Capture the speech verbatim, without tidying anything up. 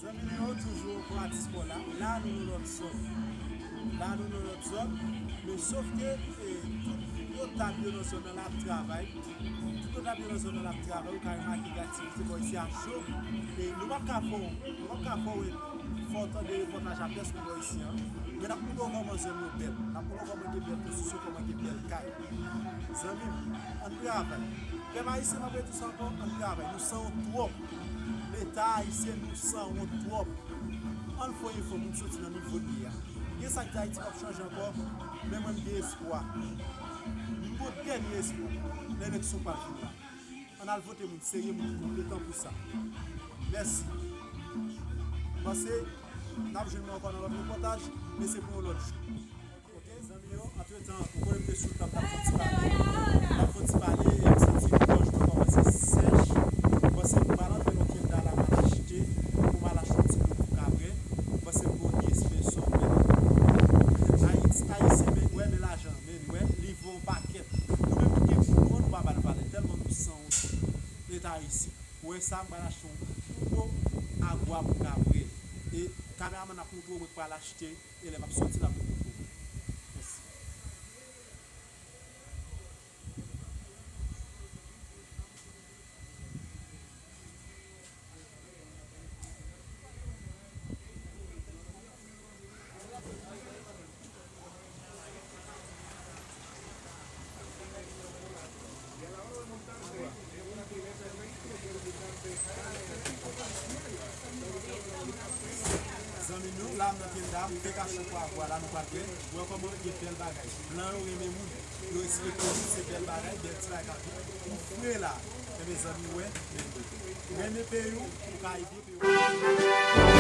Zanmi nou yo, toujou ankò Atis Paul la. La nou nan lòt zòn. La nou nan lòt zòn. Men sof ke, eh, tout notab yo nan zòn nan la ap travay. Tout notab yo nan zòn nan la ap travay. Ou ka remake gen aktivite bò isi a cho. E nou p ap ka fè w, nou p ap ka fè w, fè w tande repòtaj a pyès pou bò isi an. Men n ap montre w kòman zòn yo bèl. N ap montre w kòman gen bèl konstriksyon, kòman gen bèl kay. Zanmi m, ann travay. Pèp ayisyen, m ap redi sa ankò, ann travay. Nou sanwont twòp. Leta ayisyen, nou sanwont twòp. Ann fè yon efò pou n soti nan nivo n ye a. Gen sa k di Ayiti p ap chanje ankò, men mwen m gen espwa. M gon dènye espwa nan eleksyon k pral vini la. Ann al vote moun serye, moun konpetan pou sa. Mèsi. M panse n ap jwenn nou ankò nan lòt repòtaj, men se pou yon lòt jou. Ok, zanmi yo, antretan, ou konnen m te sou tab, n ap fè yon ti pale. N ap fè yon ti pale, e m santi gòj mwen kòmanse sèch. M panse pou m al antre nan Okenda la, m al achte, pou m al achte yon ti dlo pou kabrè. M panse m gon espresso, men Ayiti, Ayisyen, men, wè, men lajan, men, wè, li vo yon pakèt. Nou menm ki gen goud, nou pa ba l valè, tèlman nou sanwont. Leta ayisyen. Ou wè sa, m pral achte yon dlo agwa pou kabrè. E kameramann ap montre w, mwen pral achte. E lè m ap soti la pou m montre w. Mèsi. Zanmi nou, la m nan Okenda, m fèk achte yon pwa agwa la, nou pral wè. Wè kòman gen bèl bagay. Blan yo renmen moun. Yo respekte moun, se bèl bagay, bèl ti bagay k ap vin. Ou fre la. Enben zanmi, wè, men renmen peyi w, ou ka ede peyi w.